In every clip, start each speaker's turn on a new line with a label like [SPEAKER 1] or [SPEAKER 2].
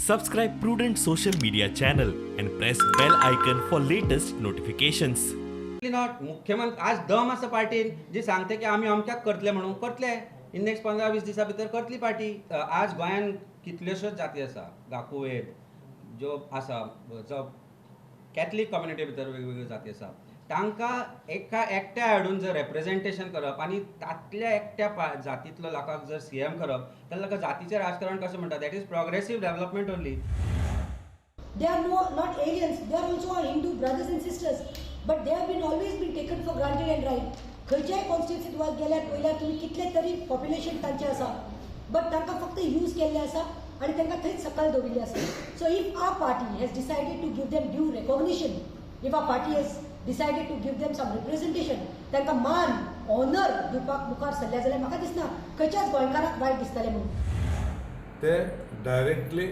[SPEAKER 1] Subscribe Prudent Social Media channel and press bell icon for latest notifications.
[SPEAKER 2] Not. मुख्यमंत्री आज दम आसा पार्टीन जी सांगता की आमी अमक्याक करतले म्हणून, करतले. इन नेक्स्ट 15-20 दिसां भितर करतली पार्टी. आज गोंयान कितल्योश्योच जाती आसा, गाकुवेद ज्यो आसा, जो कॅथलीक कम्युनिटी भितर वेगवेगळ्यो जाती आसा, तांकां एका एकट्या हाडून जर रेप्रेजेंटेशन करप आनी तांतल्या एकट्या जातींतलो लोकांक जर सीएम करप जाल्यार ताका जातीचें राजकारण कशें म्हणटा? That is progressive development only.
[SPEAKER 3] They are not aliens, they are also our Hindu brothers and sisters, but they have been always been taken for granted and right. खंयच्याय कॉन्स्टिट्युन्सीत गेल्यार पळयल्यार तुमी कितले तरी पॉप्युलेशन तांचें आसा, बट तांकां फक्त यूज केल्लें आसा आनी तांकां थंयच सकयल दवरिल्लें आसा. So if our party has decided to give them due recognition, if our party has decided to give them some representation, तांकां मान ऑनर दिवपाक मुखार सरल्या जाल्यार म्हाका दिसना खंयच्याच गोंयकाराक वायट दिसतलें म्हणून.
[SPEAKER 4] ते डायरेक्टली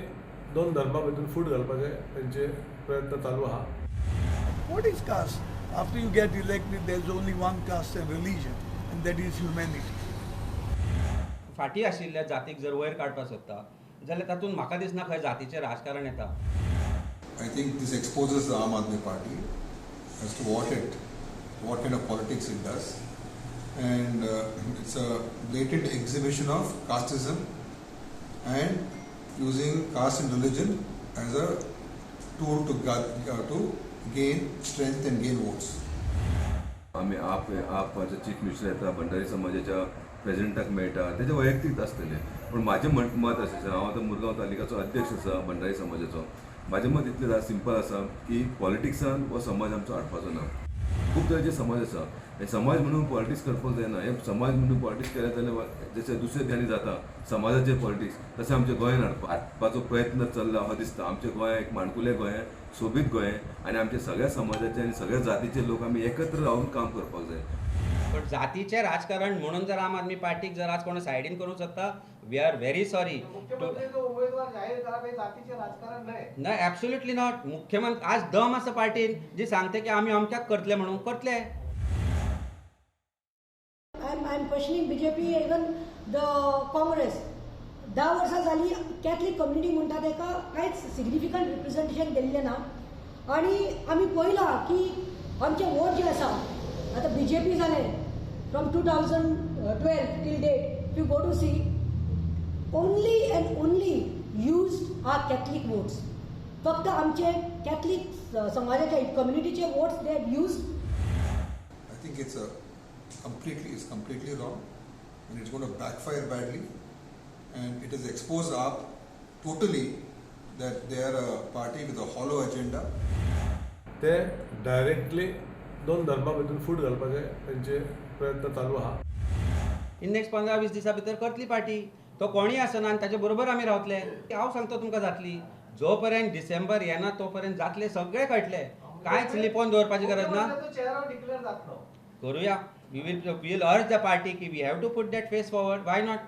[SPEAKER 4] दोन धर्मा भितर फूट घालपाचे तेंचे प्रयत्न चालू आहा.
[SPEAKER 5] What is caste? After you get elected, there is only one caste and religion, and that is humanity.
[SPEAKER 2] फाटी आशिल्ल्या जातीक जर वयर काडपाक सोदता जाल्यार तातूंत म्हाका दिसना खंय जातीचें राजकारण येता.
[SPEAKER 6] I think this exposes the Aam Aadmi Party as to what kind of politics it does, and it's a blatant exhibition of casteism and using caste and religion as a tool to gain strength and gain votes.
[SPEAKER 7] आमी आप आप chief minister येता, भंडारी समाजाच्या प्रेजिडेंटाक मेळटा, तेजें वैयक्तीक आसतलें. पूण म्हाजें मत अशें आसा, हांव आतां मुरगांव तालुक्याचो अध्यक्ष आसा भंडारी समाजाचो. म्हाजें मत इतलें सिंपल आसा की पॉलिटिक्सान हो समाज आमचो हाडपाचो ना. खूब तरेचे समाज आसा, हे समाज म्हणून पॉलिटिक्स करपाक जायना. हे समाज म्हणून पॉलिटिक्स केलें जाल्यार जशें दुसऱ्या देशांनी जाता समाजाचे पॉलिटिक्स, तशें आमच्या गोंयान हाडपाचो प्रयत्न चल्ला हो दिसता. आमचें गोंय एक माणकुलें गोंय, सोबीत गोंय, आनी आमच्या सगळ्या समाजाचे आनी सगळ्या जातीचे लोक आमी एकत्र रावन काम करपाक जाय.
[SPEAKER 2] पण जातीचें राजकारण म्हणून जर आम आदमी पार्टीक जर आज कोण सायडीन करूंक सोदता, we are very sorry. ना, एब्सोल्युटली not. मुख्यमंत्री आज दम आसा पार्टीन जी सांगता की आमी अमक्याक करतले म्हणून, करतले.
[SPEAKER 3] I am questioning BJP, even the Congress. 10 वर्सां जाली कॅथलीक कम्युनिटी म्हणटा ताका कांयच सिग्निफिकंट रिप्रेझेंटेशन दिल्लें ना. आनी आमी पळयलां की आमचे वोट जे आसा, आतां बीजेपी जालें from 2012 till date, if you go to see, only and only used our Catholic votes. फक्त आमचे कॅथलीक समाजाच्या कम्युनिटीचे votes they have used.
[SPEAKER 6] I think it's completely wrong, and it's going to backfire badly, and it has exposed AAP totally that they are a party with a hollow agenda.
[SPEAKER 4] ते directly दोन धर्मा भितर फूट घालपाचे तेंचे प्रयत्न चालू आहा.
[SPEAKER 2] In next 15-20 दिसां भितर करतली पार्टी, तो कोणूय आसना आनी ताचे बरोबर आमी रावतले. हांव सांगता तुमकां जातली, जो पर्यंत डिसेंबर येना तो पर्यंत जातले, सगळे कळटले, कांयच लिपोवन दवरपाची गरज ना. करूया. We will urge the party ki we have to put that face forward. Why not?